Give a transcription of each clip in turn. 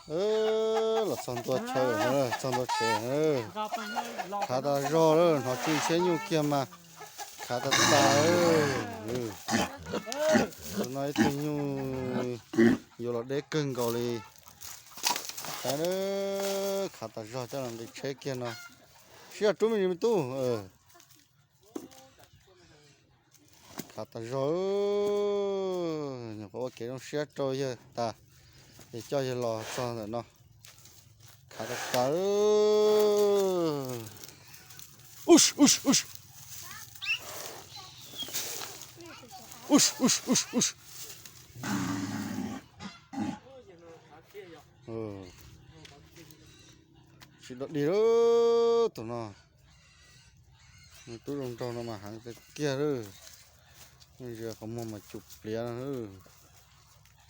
Los txog ntua chaw, txog ntua tsev. Khav tas zog lawm, hnov tsw ntxhiab nyuj kiag mas khav tas tas. Tus no ib tug nyuj yuav los deb kawg nkaus li. Saib, khav tas zog coj los nqis tsheb kiag no. Sib zog rub me ntsis me tub. Khav tas zog, nyuam qhuav ua kev zoo siab rau yawg tas, es coj yawg los txog ntawm no. Khav tas tas. Us, us, us. Us, us, us, us. Tsis dog dig lawm tus no. Tub zoo nraug no mas heev tiag tiag lawm. Ntsia qhov muag mas cum pliav no.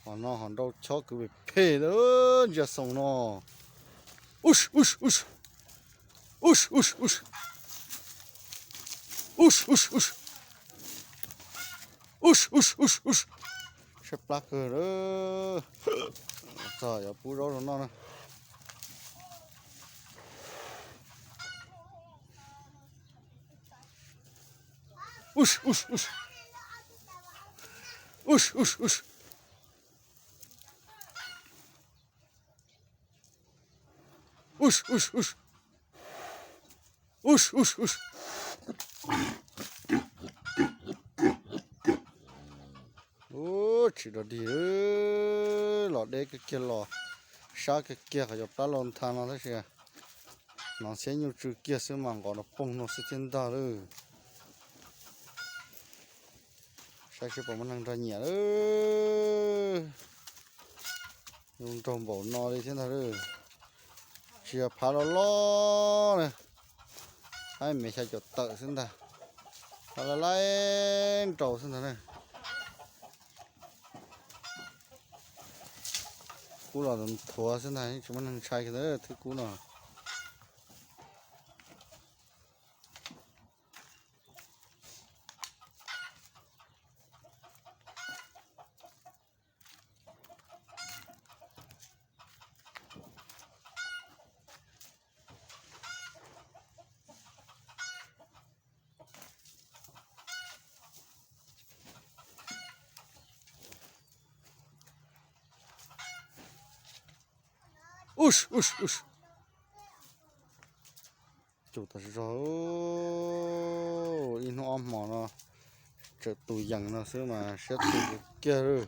Hos no hos nrau chob kwv phem phem lawm, ntsia xoo no. Us, us, us. Us, us, us. Us, us, us. Us, us, us, us. Tshaib plab kawg lawm. Txog yuav pub zaub rau noj na. Us, us, us. Us, us, us. Us, us, us. Us, us, us. Ub, tsis dog dig, los deb kiag kiag los sab kiag kiag qhov cov plab los ntha no tab sis hnov ntxhiab nyuj tsw kiag xwb mas nqos nrov poog no xwb thiab ntag lawm. Saib seb puas muaj neeg nrog nyiam lawm. Zoo nraug npaum no li thiab ntag lawm. Tsis yog phav loj loj na, phav me xya caum tawm xwb ntag. Phav laj laib nraus xwb ntag na. Kub los nthuav xwb ntag, yeej tsis muaj neeg ntshai kiag ntawd thwb kub no. Us, us, us. Cus tas zog, ib hnub ob hmo no tseem tus yees no xwb mas siab tus kiag lawm.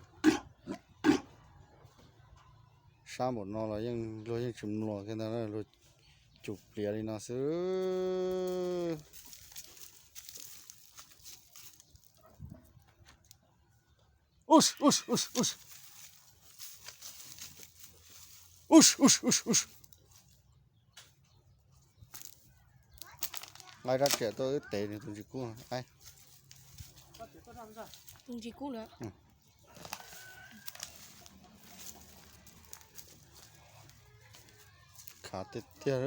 Sab npaum no los yeej luag yeej tsis mluas kiag ntag, luag cus pliav li no xwb. Us, us, us, us. Us, us, us, us. Nqa rab riam tuaj wb tev nws tus ntsis kub. Tus ntsis kub lawm. Khav tiag tiag.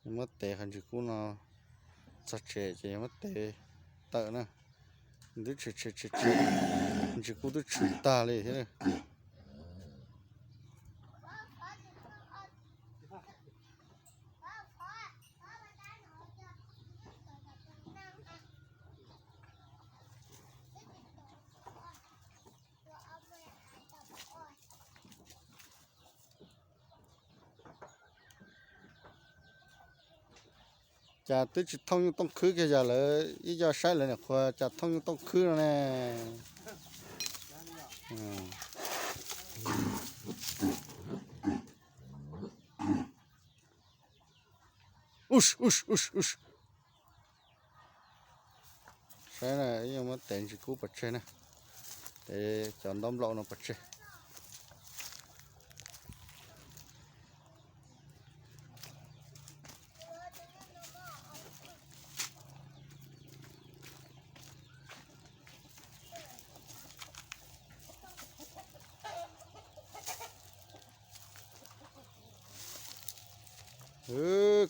Muab tev qhov ntsis kub no txog tsev ces yog muab tev tawm na. Twb tshwm tshwm tshwm tshwm, ntsis kub twb tshwm tag li thiab. Cas twb tsis thooj nyuj tooj khwb kiag, yog lawv ib co saib lawv niam qhuav cas thooj nyuj tooj khwb no ne. Saib na, yeej muab tev ntsis kub pov tseg na, tev cov ntaub nplaum no pov tseg.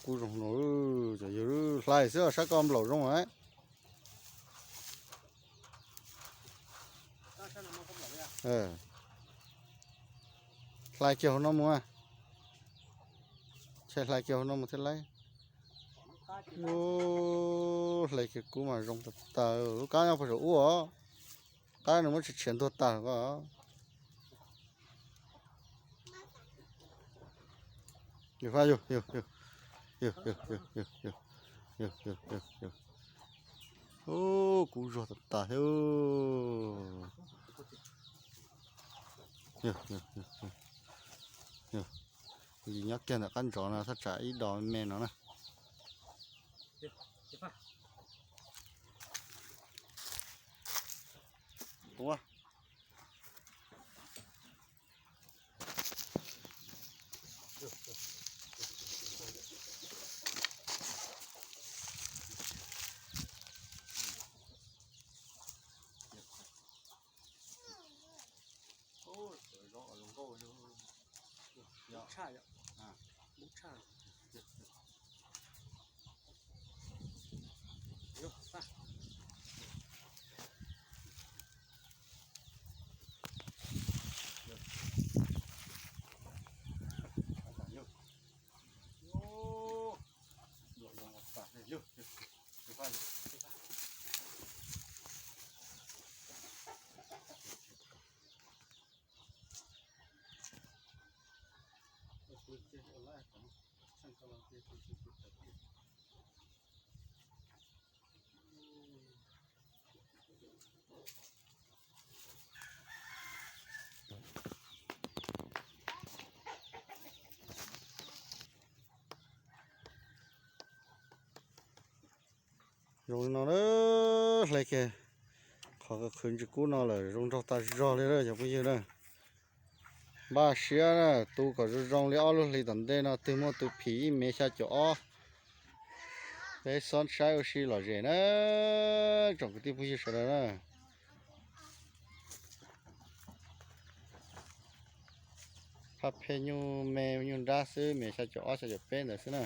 Kub zoo no. Yus hlais xwb sab koj nplaum zoo lawm. Hlais kiag hauv no mus. Hlais kiag hauv no mus thiaj laib. Hlais kiag kub mas zoo tas tas. Lub kab nyob puag saum ub os. Kab nws muab tsis tshiav ntuag tag ko. Yus, yus, yus, yus, yus, yus, yus, yus, yus. Ub, kub zuag tas tas thiab. Yus nyob kiag ntawm qab ntsov no thaj tsam ib dos me no na. Ua Zoo li no, hlais kiag qhov qhwv ntsis kub no lawm zoo nraug tas zog li na cov phooj ywg na. Npaj siab na, tu kom zoo zoo li ob lub hlis tom ntej no twg muaj tus phim ib mev xya caum ob, peb xob saib ua si lom zem na, tsoom kwv tij phooj ywg sawv daws na. Phaj phej nyuj me nyuj nrab xwb, mev xya caum ob xya caum peb ntawd xwb na.